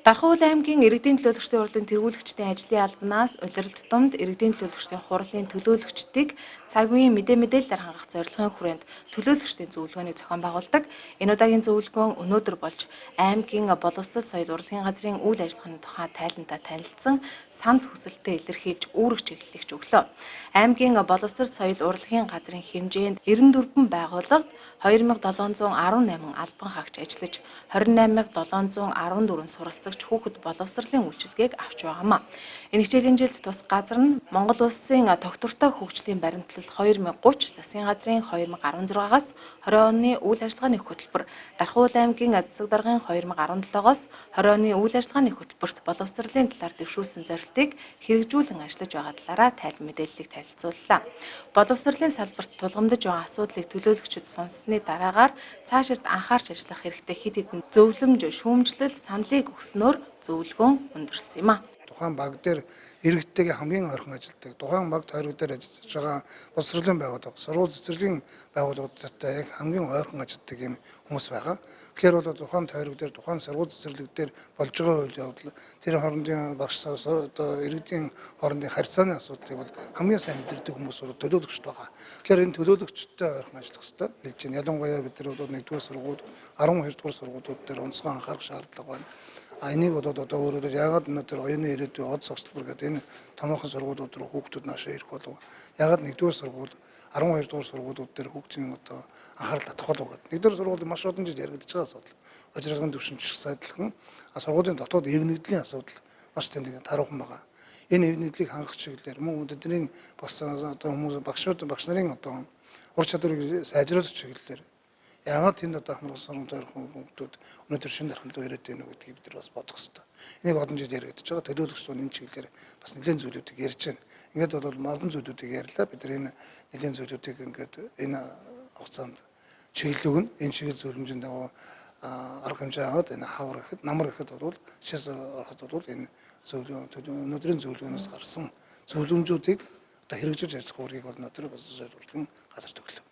Дархуул аймгийн иргэдийн төлөөлөгчдийн хурлын тэргүүлэгчдийн ажлын албанаас улирал тутамд иргэдийн төлөөлөгчдийн хурлын төлөөлөгчдийг цаг үеийн мэдээ мэдээлэлээр хангах зорилгын хүрээнд төлөөлөгчдийн зөвлөгөөний зохион байгуулдаг. Энэ удаагийн зөвлөгөөн өнөөдөр болж аймгийн боловсрол соёл урлагийн газрын үйл ажиллагааны тухай тайлантай танилцсан, санал хүсэлтээ илэрхийлж үүрэг чиглэлэгч өглөө. Аймгийн боловсрол соёл урлагийн газрын хэмжээнд 94 байгууллагад 2718 албан хаагч ажиллаж, 28714 суралцагч хүүхэд боловсролын үйлчилгээг авч байгаамаа. Энэ хичээлийн жилд тус газар нь Монгол улсын тогтвортой хөгжлийн баримтлал 2030 засгийн газрын 2016-аас 20 оны үйл ажиллагааны хөтөлбөр, Дархуул аймгийн засаг даргын 2017-оос 20 оны үйл ажиллагааны хөтөлбөрт боловсролын талаар дэвшүүлсэн зорилтыг хэрэгжүүлэн ажиллаж байгаа талаараа тайлан мэдээллийг танилцууллаа. Боловсролын салбарт тулгамдж байгаа асуудлыг төлөөлөгчид сонссны дараагаар цаашид анхаарч ажиллах хэрэгтэй хэд хэдэн зөвлөмж, шүүмжлэл, саналыг өгснөөр зөвлөгөөн өндөрсөн юм а. Тухайн баг дээр иргэдтэйгээ хамгийн ойрхон ажилладаг, тухайн баг тойрог дээр ажиллаж байгаа боловсролын байгууллага, сургууль цэцэрлэгийн байгууллагуудтай яг хамгийн ойрхон ажилладаг юм хүмүүс байгаа. Тэгэхээр бол тухайн тойрог дээр, тухайн сургууль цэцэрлэг дээр болж байгаа үйл явдал, тэр хоорондын багш одоо иргэдийн хоорондын харьцааны асуудлыг бол хамгийн сайн мэдэрдэг хүмүүс бол төлөөлөгчд байгаа. Тэгэхээр энэ төлөөлөгчдтэй ойрхон ажиллах хэрэгтэй хэлж байна. Ялангуяа бид нар бол 1-р сургууль, 12-р сургуулиуд дээр онцгой анхаарах шаардлага байна. А энийг бол одоо өөрөөр яагаад өнөөдөр оюуны ирээдүй од зогсолбор гэдэг энэ томоохон сургуулиуд руу хүүхдүүд наашаа ирэх болов? Яагаад 1-р сургууль, 12 дугаар сургуулиуд дээр хүүхдийн одоо анхаарал татах болов гэдэг. 1-р сургууль маш олон жил яригдж байгаа асуудал. Удирдлагын түвшин ч гэсэн адилхан. А сургуулийн дотоод эв нэгдлийн асуудал маш тэнд тааруухан байгаа. Энэ эв нэгдлийг хангах чиглэлээр мөн тэдний бас одоо хүмүүс багшууд багш нарын одоо ур чадварыг сайжруулах чиглэлээр яагаад тэнд одоо хамрах сургууль ойрхон хүүхдүүд өнөөдөр шинэ дарханд руу ирээд байна уу гэдгийг бид нар бас бодох хэрэгтэй. Энийг олон жил яригдж байгаа. Төлөөлөгч нь энэ чиглэлээр бас нэлээн зүйлүүдийг ярьж байна. Ингээд бол олон зүйлүүдийг ярьлаа. Бид нар энэ нэлээн зүйлүүдийг ингээд энэ хугацаанд чиглэл өгнө. Энэ чиглэл зөвлөмжийн дагуу арга хэмжээ аваад энэ хавар гэхэд, намар гэхэд бол шээс ороход бол энэ зөвлөгөө өнөөдрийн зөвлөгөөнөөс гарсан зөвлөмжүүдийг одоо хэрэгжүүлж ажиллах үүргийг бол өнөөдөр бас урлагийн газар төглөө.